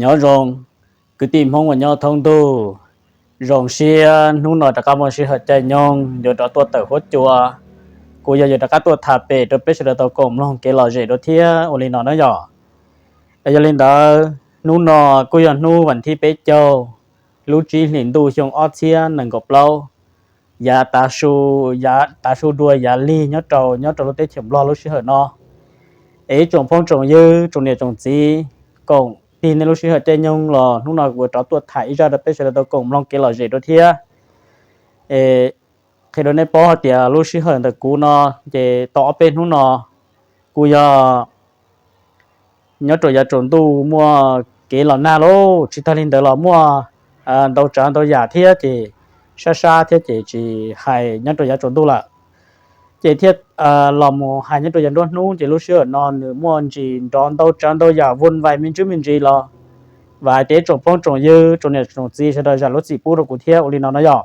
Nyob zoo kwv tij Hmoob uas nyob thoob ntuj, zoo siab hnub no rov qab muaj sij hawm caij nyoog yuav rov tuaj tawm huab cua. Kuv yog yuav rov qab tuaj tham pem rau peb sawv daws tau koom mloog kev lom zem dua thiab ua li no na yom. Yog li ntawd hnub no kuj yog hnub vas thib peb caug lub tsib hlis ntuj xyoo ob txhiab nees nkaum plaub, yav tav su, yav tav su dua yav lig nyob rau, nyob rau lub teb chaws Nplog lub sij hawm no. Es ib tsoom phooj tsoom ywg tsoom niam tsoom txiv, koom tig nej lub sij hawm caij nyoog los hnub no kuv rov tuaj tham ib zaj rau peb sawv daws tau koom mloog kev lom zem dua thiab. Es qhia rau nej paub hais tias lub sij hawm ntawm kuv no ces tau ob peb hnub no kuj yog nyob rau yav tsaus ntuj muaj kev los nag lauj, tsis tag li ntawd los muaj ntau tsav ntau yam thiab ces sab sab thiab ces tsis hais nyob rau yav tsaus ntuj lawm. Ces thiaj los mus hais nyob rau yav nruab hnub ces lub sij hawm no nws muaj ntsis nrov ntau tsav ntau yam vun vais me ntsis me ntsis los vam hais tias ib tsoom phooj tsoom ywg tsoom niam tsoom txiv sawv daws zam lub txim pub rau kuv thiab ua li no no yom.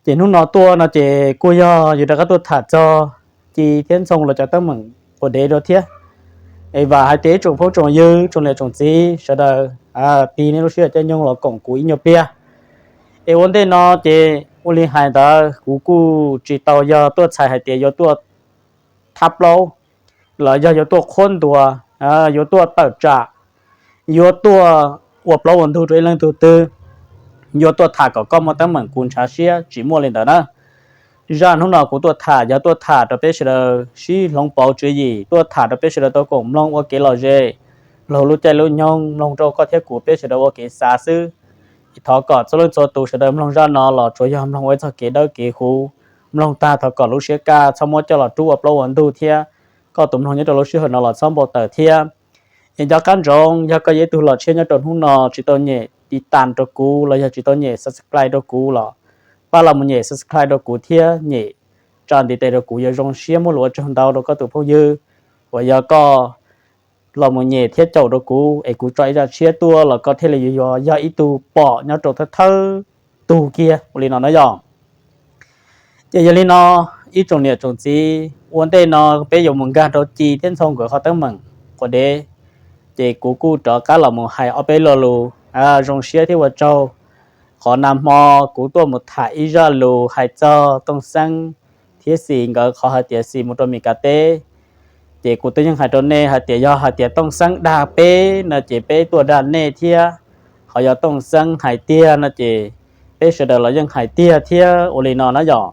Ces hnub no tuaj no ces kuj yog yus rov qab tuaj tham txog Ci thiab Ntxhoo los cov teeb meem quas dev dua thiab. Es vam hais tias ib tsoom phooj tsoom ywg tsoom niam tsoom txiv sawv daws tig nej lub sij hawm caij nyoog los koom kuv ib nyuag pliag. Es ua ntej no ces ua li hais ntawd kuv kuj tsis tau yog tuaj txhais hais tias yuav tuaj thab plaub los yog yuav tuaj qhuab ntuas, yuav tuaj tawm tsam, yuav tuaj ua plaub ua ntug rau ib leej tug twg, yuav tuaj tham kom koj muaj teeb meem kuv ntshav siab, tsis muaj li ntawd na. Zaj hnub no kuv tuaj tham yog tuaj tham rau peb sawv daws sib hloov pauv tswv yim, tuaj tham rau peb sawv daws tau koom mloog ua kev lom zem, mloog lub caij lub nyoog, mloog rau koj thiab kuv peb sawv daws ua kev xav xwb. Thov kom txhua leej txhua tus sawv daws mloog zaj no los tsuas yog mloog ua ib txoj kev dawb kev huv, mloog tag thov kom lub siab kaj txhob muab coj los rub ua plaub ua ntug thiab koj tus mloog nyob rau lub sij hawm no los txhob npau taws thiab. Es nco qab ntsoov yog koj yog ib tug los tshiab nyob rau hnub no tsis tau nyem tiv tas rau kuv los yog tsis tau nyem subscribe rau kuv los pab los mus nyem subscribe rau kuv thiab nyem tsa ntiv tes rau kuv, yuav zoo siab muab lus ua tsaug ntau rau koj tus phooj ywg uas yog koj los mus nyem thiab caum rau kuv es kuv tso ib zaj tshiab tuaj los koj thiaj li yuav yog ib tug pom nyob rau thawj thawj tug kiag ua li no na yom. Ces yog li no ib tsoom niam tsoom txiv, ua ntej no peb yuav mus nkag rau Ci thiab Ntxhoo nkawd qhov teeb meem quas dev, ces kuv kuj rov qab los mus hais ob peb lo lus zoo siab thiab ua tsaug. Qhov nag hmo kuv tuaj mus tham ib zaj lus hais txog Tooj Xeeb thiab Xis nkawd qhov hais tias Xis mus rau Meskas teb. Ces kuv twb yeej hais rau nej hais tias yog hais tias Tooj Xeeb dag peb no ces peb tuaj dag nej thiab, ho yog Tooj Xeeb hais tiag no ces peb sawv daws los yeej hais tiag thiab ua li no na yom.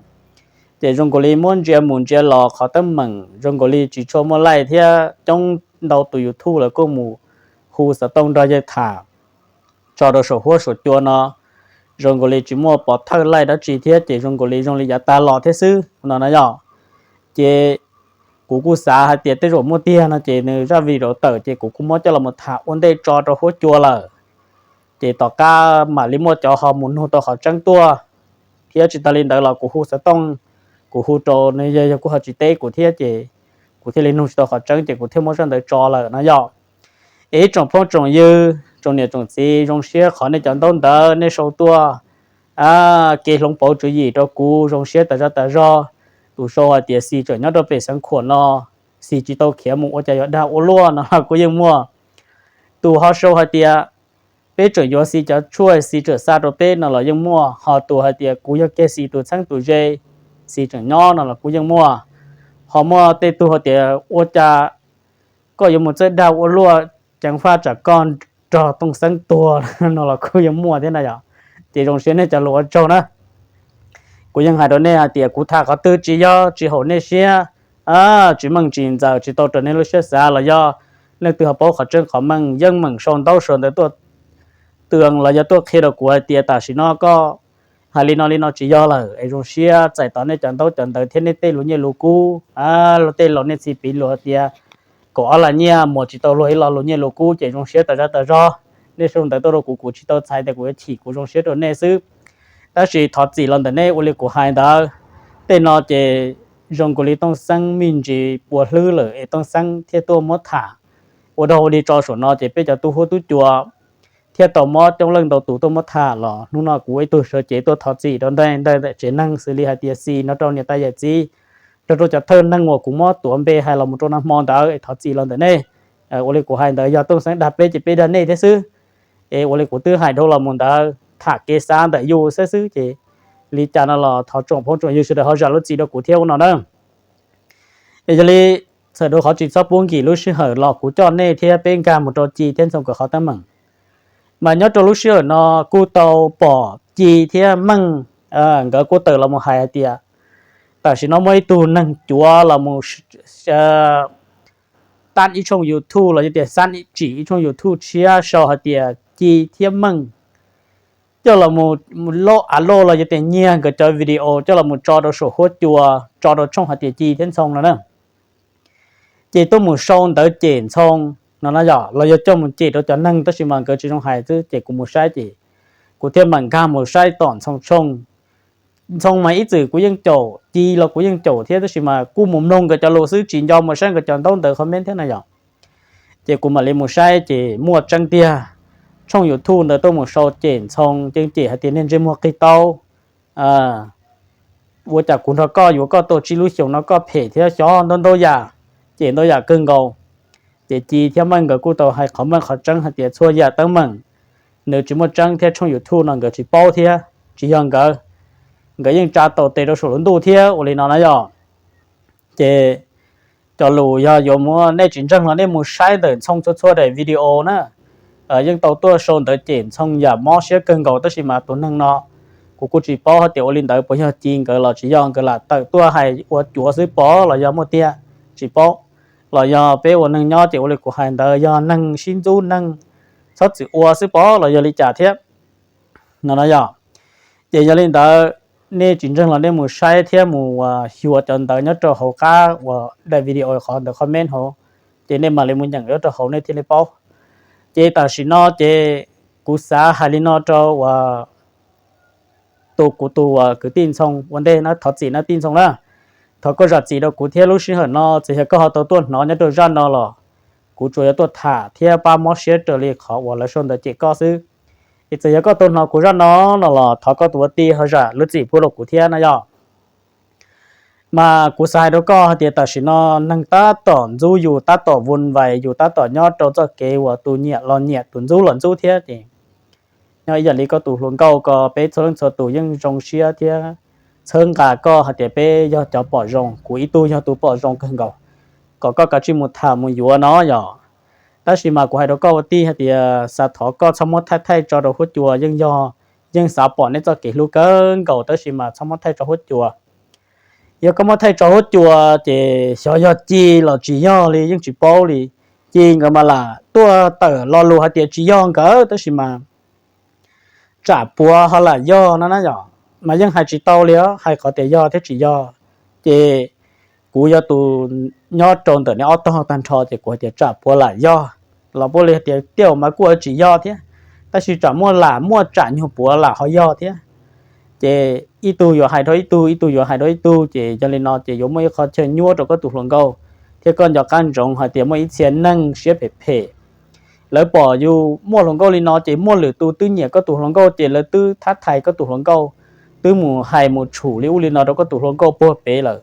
Ces zoo nkaus li muab ntsia mus ntsia los qhov teeb meem zoo nkaus li tsis tshua muaj laij thiab coob, ntau tus YouTube lawv kuj mus hu xov tooj nrog yawg tham tso rau saum huab saum cua no, zoo nkaus li tsis muaj pov thawj laij dab tsi thiab ces zoo nkaus li zoo li yav tas los thiab xwb no na yom. Ces kuv kuj xav hais tias tej zaum muaj tiag no ces nws zaj video tawm ces kuv kuj muab coj los mus tham ua ntej tso rau huab cua lawm. Ces tom qab mam li muaj cov ho mus nug tau qhov tseeb tuaj, thiab tsis tas li ntawd los kuv hu xov tooj, kuv hu rau nws yog, yog kuj ho tsis teb kuv thiab ces kuv thiaj li nug tsis tau qhov tseeb ces kuv thiaj muab zaj ntawd tso lawm no yom. Es ib tsoom phooj tsoom ywg tsoom niam tsoom txiv, zoo siab qhov nej cov ntaub ntawv nej sau tuaj kev hloov pauv tswv yim rau kuv, zoo siab tas zog tas zog. Tus sau hais tias Xis tseem nyob rau pem xeev khuam no, Xis tsis tau khiav mus ua cas yuav dag ua luaj no los kuj yeej muaj. Tus ho sau hais tias peb tseem yuav Xis cov tshuaj, Xis tseem xa rau peb no los yeej muaj, ho tus hais tias kuv yog kiag Xis tus txheeb tus ze, Xis tseem nyob no los kuj yeej muaj. Ho muaj tej tug hais tias ua cas koj yuav mus txawj dag ua luaj, ceev faj tsam koj nrog Tooj Xeeb tuag no los kuj yeej muaj thiab na yom. Ces zoo siab nej cov lus ua tsaug na. Kuv yeej hais rau nej hais tias kuv tham qhov twg tsis yog tsis haum nej siab, tsis meej tsis ntxaws tsis tau raws nej lub siab xav los yog leej twg ho paub qhov tseeb qhov meej yeej meem sau ntaub sau ntawv tuaj twv los yog tuaj qhia rau kuv hais tias tam sim no koj hais li no li no tsis yog lawm es zoo siab txais tos nej cov ntaub cov ntawv thiab nej tej lus nyiaj lus kub. Tej laus nej txhij piv lus hais tias kaum ob las nyiaj muag tsis tau luag ib lo lus nyiaj lus kub ces zoo siab tas zog tas zog. Nej sau ntawv tuaj rau kuv, kuv tsis tau txhais tias kuv yuav chim, kuv zoo siab rau nej xwb. Tab sis thov txim los ntawm nej ua li kuv hais ntawd. Tej no ces zoo nkaus li Tooj Xeeb me ntsis puas hlwb lawm es Tooj Xeeb thiaj tuaj muab tham ua dog ua dig tso saum no ces peb cov tub huab tub cua thiaj tau mob coob leej ntau tus tuaj muab tham los hnub no kuv ua ib tug sawv cev tuaj thov txim rau ntawm tsev neeg xws li hais tias Xis nrog rau niam tais yawm txiv, nrog rau cov thawj neeg uas kuv muab tuav npe hais los mus rau nag hmo ntawd es thov txim los ntawm nej. Ua li kuv hais ntawd yog Tooj Xeeb dag peb ces peb dag nej thiab xwb. Es ua li kuv twb hais dhau los mus ntawd tham kev xav ntawm yus xwb xwb ces li cas no los thov tsoom phooj tsoom ywg sawv daws ho zam lub txim rau kuv thiab ua no na. Es yog li txhawm rau qhov tsis txhob pub nkim lub sij hawm los kuv coj nej thiab peb nkag mus rau Ci thiab Ntxhoo nkawd qhov teeb meem. Mas nyob rau lub sij hawm no kuj tau pom Ci thiab Meej nkawd kuj tawm los mus hais hais tias tam sim no muaj ib tug neeg cuav los mus tab ib tshooj YouTube los yog tias xab tsim ib tshooj YouTube tshiab sau hais tias Ci thiab Meej coj los mus lob av loj los yog tias nyiag nkawd cov video coj los mus tso rau saum huab cua, tso rau tshooj hais tias Ci thiab Ntxhoo no na. Ces tuaj mus sau ntawv cem Ntxhoo no na yom, los yog coj mus cem rau cov neeg tab sis mas nkawd tsis zoo hais xwb ces kuv mus saib ces kuv thiaj mam nkag mus saib tom Ntxhoo tshooj. Ntxhoo mas ib txwm kuv yeej caum, Ci los kuv yeej caum thiab tab sis mas kuj mus mloog nkawd cov lus xwb tsis nco mus saib nkawd cov ntaub ntawv comment thiab na yom. Ces kuv mam li mus saib ces muaj tseeb tiag, tshooj YouTube ntawd tuaj mus sau cem Ntxhoo, cem hais tias niag ntsej muag qig taub, ua cas kuv nrog koj yuav koj tau tsib lub xyoos no koj phem thiab xyov ntau ntau yam, cem ntau yam kawg nkaus. Ces Ci thiab Meej nkawd kuj tau hais qhov meej qhov tseeb hais tias txhua yam teeb meem nws tsis muaj tseeb thiab tshooj YouTube no nkawd tsis paub thiab tsis yog nkawd, nkawd yeej tsa tau tes rau saum lub ntuj thiab ua li no na yom. Ces cov lus yog yuav muab nej tsis ntseeg los nej mus saib ntawm Ntxhoo txhua txhua daim video na. Yeej tau tuaj sau ntawv cem Ntxhoo yam mob siab kawg nkaus tab sis mas tus neeg no kuv kuj tsis paub hais tias ua li ntawd puas yog Ci nkawd los tsis yog, nkawd lam tawm tuaj hais ua cuav xwb pov los yog muaj tiag tsis paub, los yog peb ua neeg nyob ces ua li kuv hais ntawd yog neeg sib ntxub neeg txhob txwm ua xwb pov los yog li cas thiab no na yom. Ces yog li ntawd nej tsis ntseeg los nej mus saib thiab mus xyuas cov ntawv nyob rau hauv qab uas daim video qhov ntawd comment hauv, ces nej mam li mus nyeem nyob rau hauv nej thiaj li paub. Ces tam sim no ces kuv xav hais li no rau uas tus kuv tus uas kwv tij Ntxhoo ua ntej na, thov txim na tij Ntxhoo na. Thov koj zam txim rau kuv thiab lub sij hawm no txawm yog koj ho tau tuaj hnov nyob rau zaj no los kuv tsuas yuav tuaj tham thiab pab mob siab raws li qhov uas lawv sau ntawv cem koj xwb. Es txawm yog koj tau hnov kuv zaj no no los thov koj tus ua tij ho zam lub txim pub rau kuv thiab na yom. Mas kuv xav hais rau koj hais tias tam sim no neeg tab tom ntxub yus, tab tom vun vais yus, tab tom nyob rau txoj kev uas tus nyiam los nyiam tus ntxub los ntxub thiab ces nyob ib yam li koj tus hluas nkauj ko peb txhua leej txhua tus yeej zoo siab thiab txhawb nqa koj hais tias peb yog cov pom zoo, kuv ib tug yog tus pom zoo kawg nkaus, kom koj kav tsij mus tham mus yuav no yom. Tab sis mas kuv hais rau koj ua tij hais tias xav thov koj txhob muab thaij thaij tso rau huab cua, yeej yog, yeej xav pom nej txoj kev hlub kawg nkaus tab sis mas txhob muab thaij tso huab cua. Yog koj muab thaij tso huab cua ces xyov yog Ci los tsis yog li yeej tsis paub li. Ci nkawd mas lam tuaj tawm lo lus hais tias tsis yog nkawd tab sis mas tsam puav ho lam yog no na yom, mas yeej hais tsis tau li os, hais qhov tias yog thiab tsis yog. Ces kuv yog tus nyob rau ntawm nej ob tog tag nrho ces kuv hais tias tsam puav lam yog, los puav leej hais tias tiaj mas kuj tsis yog thiab, tab sis tsam muaj lam muaj tsam nyuag puav lam ho yog thiab. Ces ib tug yuav hais rau ib tug, ib tug yuav hais rau ib tug, ces yog li no ces yuav muaj ib qho chaw nyuaj rau koj tus hluas nkauj thiab koj nco qab ntsoov hais tias muaj ib txhia neeg siab phem phem, lawv pom yus muaj hluas nkauj li no ces muaj lwm tus twb nyiam koj tus hluas nkauj ces lawv twb thab thais koj tus hluas nkauj, twb mus hais mus tshum li ub li no rau koj tus hluas nkauj puag pem lawm.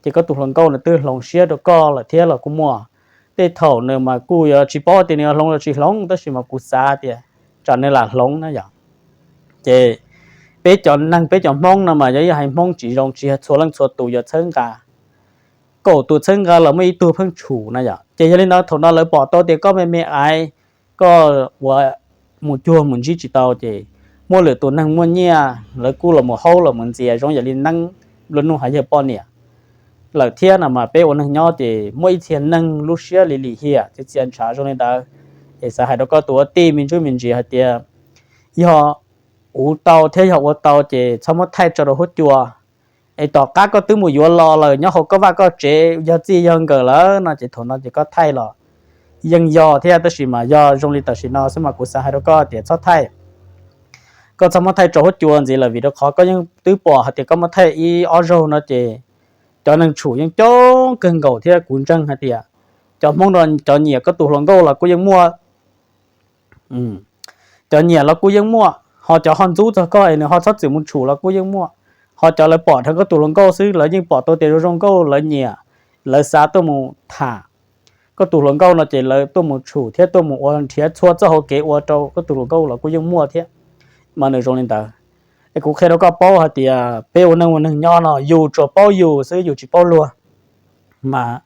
Ces koj tus hluas nkauj nws twb hloov siab rau koj lawm thiab los kuj muaj. Tej thaum nws mas kuj yuav tsis paub tias nws yuav hloov los tsis hloov tab sis mas kuv xav tias tsam nws lam hloov na yom. Ces peb cov neeg peb cov Hmoob no mas yog ib haiv Hmoob tsis zoo, tsis yog txhua leej txhua tus yuav txhawb nqa. Kaum tus txhawb nqa los muaj ib tug pheej tshum na yom. Ces yog li ntawd thaum no lawv pom tau tias koj me me aiv, koj ua mus cuag mus ntsib tsis tau ces muaj lwm tus neeg muaj nyiaj lawv kuj los mus haub los mus ntxias zoo yam li neeb nplua nuj hav yawg poj niam lawm thiab no mas peb ua neeg nyob ces muaj ib txhia neeg lub siab li lim hiam txias txias ntshav zoo li ntawd. Es xav hais rau koj tus ua tij me ntsuj me ntsis hais tias yog ua tau thiab yog ua tau ces txhob muab thaij tso rau huab cua. Es tom qab koj twb mus yuav los lawm nyob hauv koj vaj koj tsev yog txij yog nkawm lawm no ces thaum no ces koj thaij los yeej yog thiab tab sis mas yog zoo li tam sim no xwb mas kuv xav hais rau koj tias txhob thaij. Koj txhob muab thaij tso huab cua ntxiv lawm vim rau qhov koj yeej twb pom hais tias koj muab thaij ib ob zaug no ces cov neeg tshum yeej coob kawg nkaus thiab kuv ntseeg hais tias cov Hmoob no cov nyiam koj tus hluas nkauj los kuj yeej muaj. Cov nyiam los kuj yeej muaj, ho cov ho ntxub txog koj es nws ho txhob txwm mus tshum los kuj yeej muaj. Ho cov lawv pom dheev koj tus hluas nkauj xwb lawv yeej pom tau tias zoo zoo nkauj lawv nyiam, lawv xav tuaj mus tham. koj tus hluas nkauj no ces lawv tuaj mus tshum thiab tuaj mus ua nrhiav txhua txoj hauv kev ua rau koj tus hluas nkauj los kuj yeej muaj thiab. Mas nws zoo li ntawd. Es kuv qhia rau koj paub hais tias peb ua neej ua neeg nyob no yus tsuas paub yus xwb, yus tsis paub luag. Mas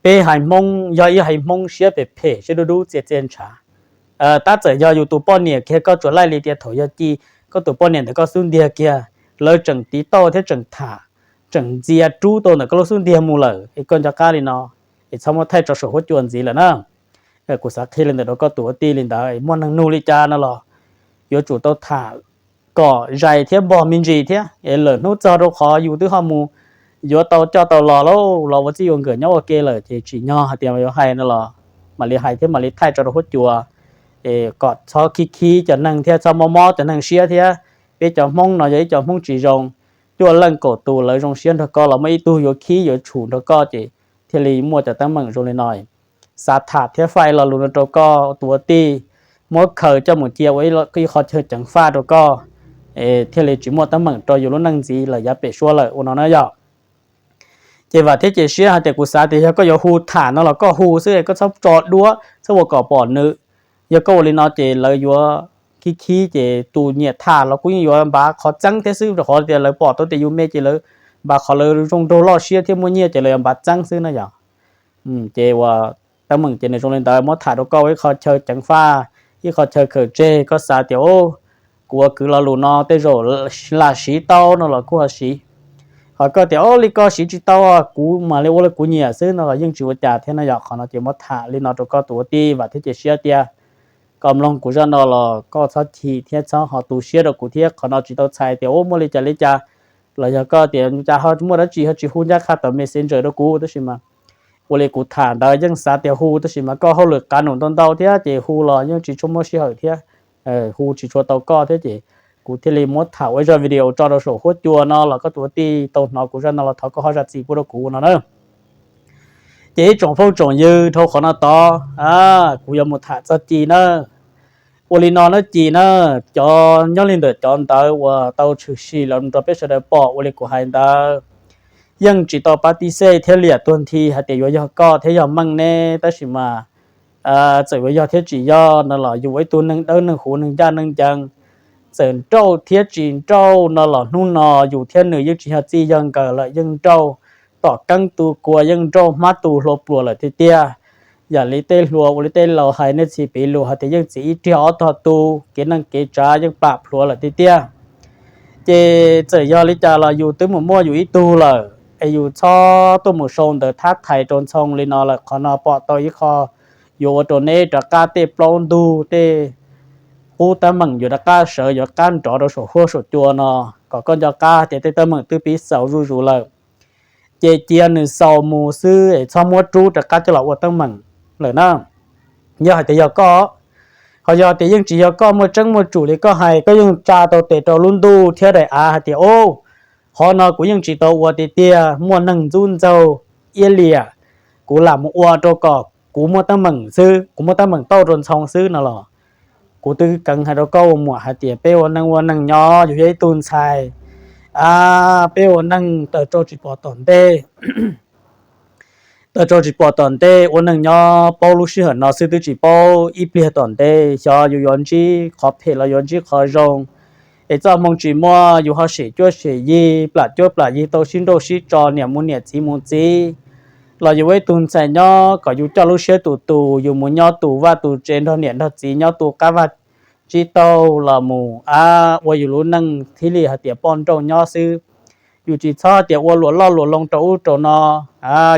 peb haiv Hmoob yog ib haiv Hmoob siab phem phem, siab dub dub, txia txia ntshav. Tab txawm yog yus tus poj niam kiag koj tsuas laij li tias thaum yog ci koj tus poj niam ntawm koj xub ntiag kiag, lawv tseem tiv tauj thiab tseem tham, tseem ntxias rub tau ntawm koj lub xub ntiag mus lawm es koj nco qab li no, es txhob muab thaij tso saum huab cua ntxiv lawm na. Kuv xav qhia li ntawm rau koj tus ua tij li ntawd, muaj neeg nug li cas no los yuav tsum tau tham kom zais thiab npog me ntsis thiab, es lawm hnub txog rau qhov yus twb ho mus yuav tau coj tau los lauj, los ua txij ua nkawm nyob ua ke lawm ces tsim nyog hais tias yuav hais no los mam li hais thiab mam li thaij tso rau huab cua, es kom txhob khib khib cov neeg thiab txhob mob mob cov neeg siab thiab. Peb cov Hmoob no yog ib cov Hmoob tsis zoo, cuaj leej kaum tus lawv zoo siab nrog koj los muaj ib tug yuav khib yuav tshum nrog koj ces thiaj li muaj cov teeb meem zoo li no. Xav tham thiab faib lo lus no rau koj tus ua tij, muab khaws coj mus cia ua ib qho chaw ceev faj rau koj, thiaj li tsis muaj teeb meem rau yus lub neej ntxiv lawm yav pem suab lawm ua no na yom. Ces vam thiab cia siab hais tias kuv xav tias yog koj yuav hu tham no los koj hu xwb, koj txhob tso duab txhob ua kom pom nws. Yog koj ua li no ces lawv yuav khib khib ces tus nyiam tham los kuj yeej yuav npav qhov txeeb thiab xwb, rau qhov tias lawv pom tau tias yus me ces lawv npav qhov lawv zoo nraug loj siab thiab muaj nyiaj ces lawv yuav npav txeeb xwb na yom. Ces uas teeb meem ces nws zoo li ntawd, muab tham rau koj ua ib qho chaw ceev faj, ib qho chaw khaws tseg, koj xav tias kuv ua kwv lo lus no tej zaum lam siv tau no los kuj ho siv. Ho koj tias o li koj siv tsis tau, kuv mam li ua li kuv nyiam xwb no los yeej tsis ua cas thiab no yom. Qhov no ces muab tham li no rau koj tus ua tij, vam thiab cia siab tias koj mloog kuv zaj no los koj txhob chim thiab txhob ho tu siab rau kuv thiab. Qhov no tsis tau txhais tias u muaj li cas li cas, los yog koj tias cas ho muaj dab tsi ho tsis hu ncaj qha tom Messenger rau kuv, tab sis mas ua li kuv tham ntawd yeej xav tias hu, tab sis mas koj hauj lwm qab num ntau ntau thiab ces hu los yeej tsis tshua muaj sij hawm thiab, hu tsis tshua tau koj thiab ces kuv thiaj li muab tham ua ib zaj video tso rau saum huab cua no los koj tus ua tij tau hnov kuv zaj no los thov koj ho zam txim pub rau kuv no na. Ces ib tsoom phooj tsoom ywg, dhau qhov no tod kuv yuav mus tham txog Ci na. Ua li no na Ci na, cov nyob li ntawm cov ntawv uas tau tshwm sim los rau peb sawv daws pom ua li kuv hais ntawd, yeej tsis tau pab tib xej thiab liam tuag nthi hais tias yuav yog koj thiab yog Meej ne, tab sis mas txawm yuav yog thiab tsis yog no los yus ua ib tug neeg dawb neeg huv neeg ncaj neeg ncees, txawm nrauj thiab tsis nrauj no los hnub no yus thiab nws yeej tsis yog txij yog nkawm lawm, yeej nrauj tom keeb tu kua, yeej nrauj hmab tu hlua pluas lawm tiag tiag. Yam li tej hluas ua li tej laus hais nej txhis piv lus hais tias yeej txiv ib riag ob tog tu, kev neej kev tsav yeej plam plhuav lawm tiag tiag. Ces txawm yog li cas los yus twb mus muaj yus ib tug lawm es yus txhob tuaj mus sau ntawv thab thais rau Ntxhoo li no lawm. Qhov no pom tau ib qho yuav ua rau neb rov qab tej plaub ntug tej qub teeb meem yuav rov qab sawv yuav qab nrov rau saum huab saum cua no, kom koj nco qab tias tej teeb meem twb pib xaus zuj zus lawm. Ces cia nws xaus mus xwb es txhob muab rub rov qab coj los ua teeb meem lawm na. Yog hais tias yog koj, ho yog tias yeej tsis yog koj muaj tseeb muaj tsum li koj hais, koj yeej tsa tau tes rau lub ntuj thiab daim av hais tias o, qhov no kuv yeej tsis tau ua tiag tiag, muaj neeg ntxub ntxaug iab liam, kuv lam mus ua rau kom kuv muaj teeb meem xwb, kuv muaj teeb meem tauj rau Ntxhoo xwb no los kuv twb keev hais rau koj ua muam hais tias peb ua neej ua neeg nyob yus yog ib tug ntxhais, peb ua neej tawm rau tsis pom tom ntej. Tawm rau tsis pom tom ntej, ua neej nyob paub lub sij hawm no xwb twb tsis paub ib pliag tom ntej, xyov yus yuav ntsib qhov phem los yuav ntsib qhov zoo. Es txoj hmoo tsis muaj yus ho sem cuab sem yig, plam cuab plam yig tau sib nrauj sib tso, niam mus niam txiv mus txiv. Los yus ua ib tug ntxhais nyob kom yus coj lub siab tus tus, yus mus nyob tus vaj tus tsev nrog niam nrog txiv nyob tu qab vaj tsib taug los mus a, ua yus lub neej thiaj li hais tias poj nrauj nyob xwb. Yus tsis txhob tias ua luam loj luam loo rau ub rau no,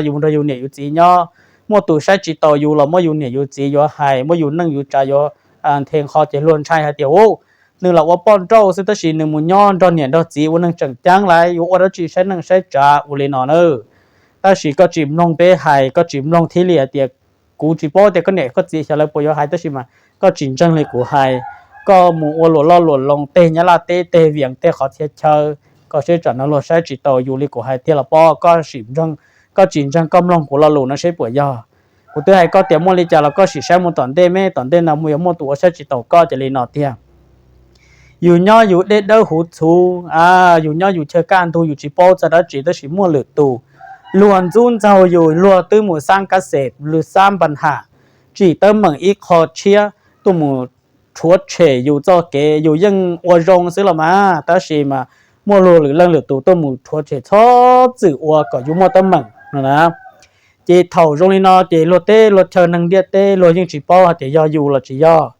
yus mus nrog yus niam yus txiv nyob, muaj tus saib tsis taus yus los muab yus niam yus txiv yuav hais, muab yus neej yus tsav yuav nthe nqho ces luag ntshai hais tias u, nws lam ua poj nrauj xwb tab sis nws mus nyob nrog niam nrog txiv ua neeg tseem ceeb lawm, yuav ua dab tsi saib neej saib tsav ua li no na. Tab sis koj tsis mloog peb hais, koj tsis mloog thiaj li hais tias, kuv tsis paub tias koj niam koj txiv xyov lawv puas yuav hais, tab sis mas koj tsis ntseeg li kuv hais, koj mus ua luam loj luam loo tej Nyab Laj teb tej Vias tej qhov txhia chaw, koj seb tsam no luag saib tsis taus yus li kuv hais tiag los pob. Koj sim ntseeg, koj tsis ntseeg koj mloog kuv lo lus no seb puas yog. Kuv twb hais koj tias muaj li cas los koj sim saib mus tom ntej, me tom ntej no mus yuav muaj tus ua saib tsis taus koj ces li no tiag. Yus nyob yus deb dawb huv txhuv, yus nyob yus chaw kaj ntug yus tsis paub txog dab tsi tab sis muaj lwm tus luag ntxub ntxaug yus, luag twb mus xab kab xes, luag xab npa ham, tsim teeb meem ib qho tshiab tuaj mus rhuav tshem yus txoj kev, yus yeej ua zoo xwb los mas, tab sis mas muaj luag lwm leej lwm tus tuaj mus rhuav tshem txhob txwm ua kom yus muaj teeb meem no na. Ces thaum zoo li no ces luag teb luag chaw neeg ntiaj teb luag yeej tsis paub hais tias yog yus los tsis yog.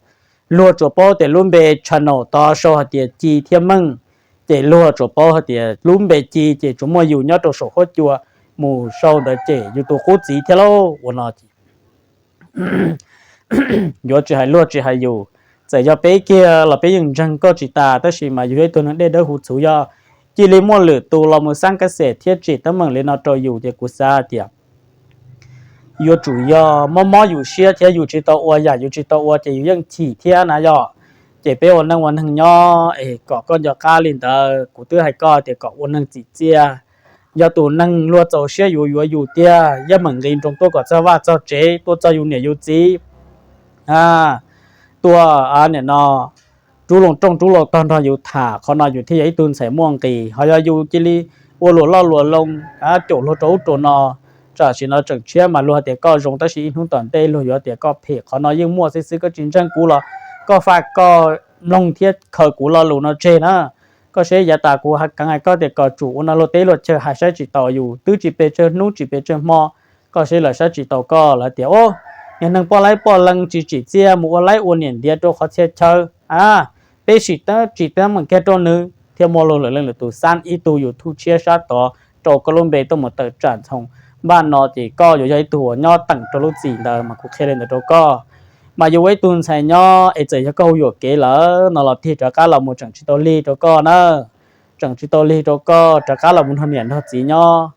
Luag tsuas paub tias lub npe channel tod sau hais tias Ci thiab Meej, ces luag tsuas paub hais tias lub npe Ci ces tsuas muaj yus nyob rau saum huab cua mus sau ntawd ces yus tus qub txiv thiab lauj. Ua no yuav tsis hais luag tsis hais yus, txawm yog peb kiag los peb yeej ntseeg koj tsis tas, tab sis mas yus yog ib tug neeg dej dawb huv txhuv, yog cia li muaj lwm tus los mus xab kab xes thiab tsim teeb meem li no rau yus ces kuv xav tias yuav tsum yog mob mob yus siab thiab yus tsis tau ua yam yus tsis tau ua ces yus yeej chim thiab na yog. Ces peb ua neej ua neeg nyob es kom koj nco qab li ntawd, kuv twb hais koj tias kom ua neeg txim txiaj. Yog tus neeg luag txaus siab yuav yuav yus tiag, yeej meem nqis nroos tuaj kom txog vaj txog tsev, tuaj txog yus niam yus txiv, tuaj nim no rub loo rooj rub loo tog nrog yus tham, qhov no yus thiaj yog ib tug ntxhais muaj nqis. Ho yog yus cia li ua luam loj luam loo, caum luag rau ub rau no, tam sim no tseem tshiab mas luag hais tias koj zoo, tab sis ib hnub tom ntej luag yuav tias koj phem. Qhov no yeej muaj xwb xwb, koj tsis ntseeg kuv los koj faj koj mloog thiab khaws kuv lo lus no tseg na. Koj saib yav tas kuv hais keev hais koj tias kom tsum ua no luag teb luag chaw hais saib tsis taus yus, twb tsis pes tsawg hnub tsis pes tsawg hmo, koj saib lawv saib tsis taus koj, lawv tias o, niag neeg poj laib poj leej tsis tsim txiaj mus ua laib ua niam ntiav rau qhov txhia chaw a, peb sim tsis teeb meem kiag rau nws. Thiab muaj luag lwm leej lwm tus xab ib tug YouTube tshiab sab tod rau koj lub npe tuaj mus tawm tsam ntxhoo npaj no ces koj yuav yog ib tug uas nyob teem rau lub txim ntawd mas kuv qhia li ntawd rau koj. Mas yus ua ib tug ntxhais nyob es txawm yog koj hu yuam kev lawm no los tig rov qab los mus tseem tsis tau lig rau koj na. Tseem tsis tau lig rau koj rov qab los mus nrog niam nrog txiv nyob,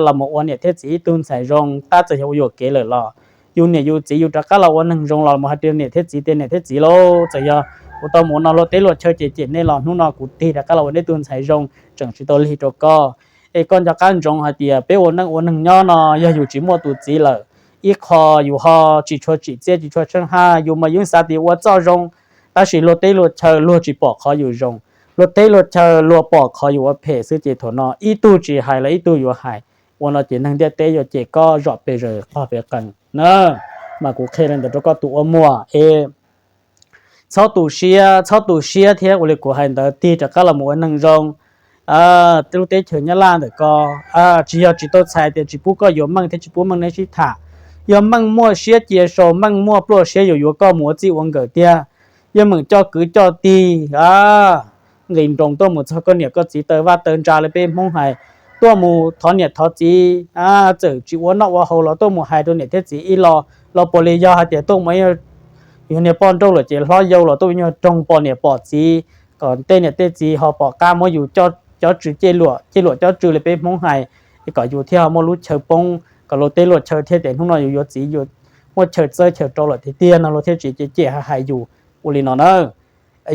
los mus ua niam thiab txiv ib tug ntxhais zoo. Tab txawm yog ua yuam kev lawm los yus niam yus txiv yus rov qab los ua neeg zoo los mus hais rau niam thiab txiv tias niam thiab txiv lauj, txawm yog kuv tau mus ua no luag teb luag chaw ces cem nej los hnub no kuv tig rov qab los ua nej tug ntxhais zoo, tseem tsis tau lig rau koj. Es koj nco qab ntsoov hais tias peb ua neej ua neeg nyob no yog yus tsis muaj tus txiv lawm, ib qho yus ho tsis tshua tsim txiaj tsis tshua tsheej haj, yus mas yeej xav tias ua txoj zoo, tab sis luag teb luag chaw luag tsis pom qhov yus zoo, luag teb luag chaw luag pom qhov yus ua phem xwb ces thaum no ib tug tsis hais los ib tug yuav hais. Ua no ces neeg ntiaj teb yuav cem koj zom pes zaws qog pes qees na. Mas kuv qhia li ntawd rau koj tus ua muam es txhob tu siab, txhob tu siab thiab ua li kuv hais ntawd, tig rov qab los mus ua neeg zoo. Lub teb chaws Nyab Laj ntawm ko tsis yog tsis tau txhais tias tsis pub koj yuav Meej thiab tsis pub Meej neb sib tham. Yog Meej muaj siab cia sau, Meej muaj pluaj siab yuav yuav koj mus ua txij ua nkawm tiag, yeej meem coj kwv coj tij nqis nroos tuaj mus txog koj niam koj txiv taw vaj taw ntsa li peb Hmoob hais, tuaj mus thov niam thov txiv, txawm tsis ua noj ua haus los tuaj mus hais rau niam thiab txiv ib los, los puas li yog hais tias tuaj mus yus niag poj nrauj lawm ces hlob yau los tuaj mus nyuag roog pom niam pom txiv, kom tej niam tej txiv ho pom qab muab yus coj, cov tsw cej luam, cej luam cov tsw li peb Hmoob hais, kom yus thiaj ho muaj lub chaw poob, kom luag teb luag chaw thiaj tias hnub no yus yuav txiv, yus muaj chaw txawb chaw rau lawm tiag tiag no luag thiaj tsis cem cem hais hais yus. Ua li no na.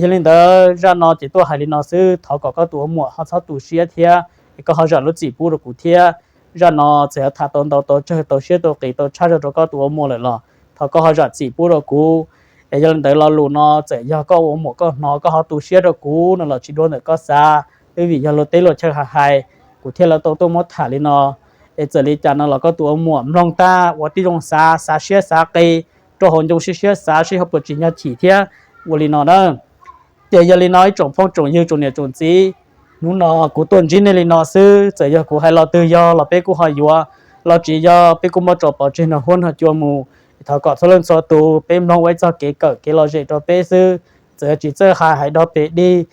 Yog li ntawd zaj no ces tuaj hais li no xwb, thov kom koj tus ua muam ho txhob tu siab thiab, es koj ho zam lub txim pub rau kuv thiab. Zaj no txawm yog tham tau ntau tau tsawg tau siab tau qis tau tshaj zog rau koj tus ua muam lawm los thov koj ho zam txim pub rau kuv. Es yog li ntawd lo lus no txawm yog koj ua muam koj hnov koj ho tu siab rau kuv no los tsis dua ntawm koj xav, twb vim yog luag teb luag chaw hais hais, kuv thiaj li tau tuaj muab tham li no. Es txawm li cas no los koj tus ua muam mloog tag ua tib zoo xav, xav siab xav qis, rau hauv ncoo siab siab xav seb ho puas tsim nyog chim thiab. Ua li no na. Ces yog li no ib tsoom phooj tsoom ywg tsoom niam tsoom txiv, hnub no kuv tuaj ntsib nej li no xwb, txawm yog kuv hais lo twg yog los peb kuj ho yuav, los tsis yog peb kuj muab tso pov tseg nrog huab nrog cua mus. Thov kom txhua leej txhua tus peb mloog ua ib txoj kev kawm kev lom zem rau peb xwb. Txawm yog tsis txawj hais hais dog pes dig,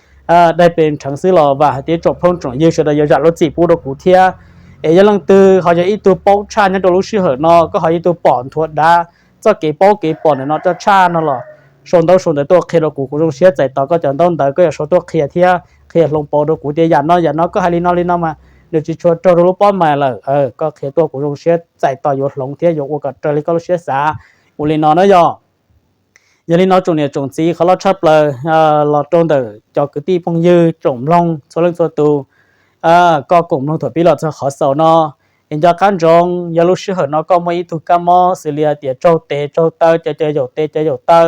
daig pes nrheev xwb los vam hais tias tsoom phooj tsoom ywg sawv daws yuav zam lub txim pub rau kuv thiab. Es yog leej twg ho yog ib tug paub tshaj nyob rau lub sij hawm no, koj ho yog ib tug pom nthuav dav txoj kev paub kev pom ntawm no tshaj tshaj no los sau ntaub sau ntawv tuaj qhia rau kuv, kuv zoo siab txais tos koj cov ntaub ntawv, koj yuav sau tuaj qhia thiab qhia hloov pauv rau kuv tias yam no yam no koj hais li no li no mas nws tsis tshua raug rau lub pob mais lawm, koj qhia tuaj kuv zoo siab txais tos yuav hloov thiab yuav ua kom raws li koj lub siab xav. Ua li no na yog. Yog li no tsoom niam tsoom txiv, qhov loj tshaj plaws los rau ntawm cov kwv tij phooj ywg tsoom mloog txhua leej txhua tus, koj koom mloog thaum pib los txog qhov xaus no. Es nco qab ntsoov, yog lub sij hawm no koj muaj ib tug kab mob xws li hais tias tsaug tes tsaug taw, cov cov yaum tes cov yaum taw,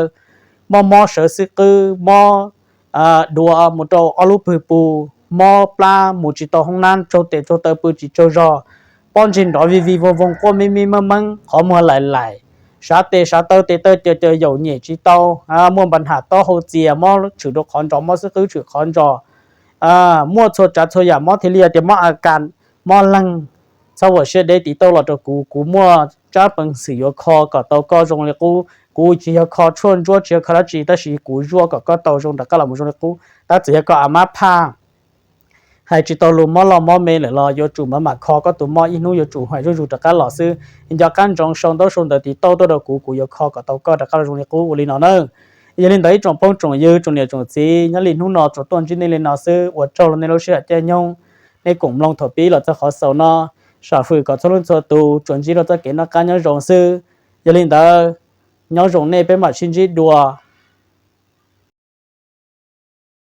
mob mob sawv xib qwb, mob dua mus rau ob lub pwg pus, mob plab mus tsis tau hoob nab, tsaug tes tsaug taw pw tsis tsaug zog, pob ntseg nrov vij vij voog voog, quaj mib mib meeb meeb, qhov muag laim laim, sav tes sav taw tes taw caws caws yaum nyem tsis tau, muaj npa nham taub hau txias, mob tshwm rau qhov ntsos, mob xub qwb tshwm qhov ntsos, muaj txhua tsav txhua yam, mob thiaj li tias mob a kas, mob leeg. Txhob ua siab deb, tiv tauj los rau kuv, kuv muaj tsab peev xwm yuav kho kom tau koj zoo li qub. Kuv tsis yog kho tshuaj ntsuab, tsis yog kho dab tsi, tab sis kuv zuaj kom koj tau zoo rov qab los mus zoo li qub. Tab txawm yog koj a mab phaj hais tsis tau lus, mob loj mob me lawm los yuav tsum mam mam kho koj tus mob, ib hnub yuav tsum hais zuj zus rov qab los xwb. Nco qab ntsoov sau ntaub sau ntawv tiv tauj tuaj rau kuv, kuv yuav kho kom tau koj rov qab los zoo li qub ua li no na. Yog li ntawd ib tsoom phooj tsoom ywg, tsoom niam tsoom txiv, nyob li hnub no tsuas tuaj ntsib nej li no xwb, ua tsaug rau nej lub sij hawm caij nyoog, nej koom mloog thaum pib los txog qhov xaus no. Sam fwm kom txhua leej txhua tus tsuas ntsib rau txoj kev noj qab nyob zoo xwb. Yog li ntawd, nyob zoo nej, peb mam sib ntsib dua.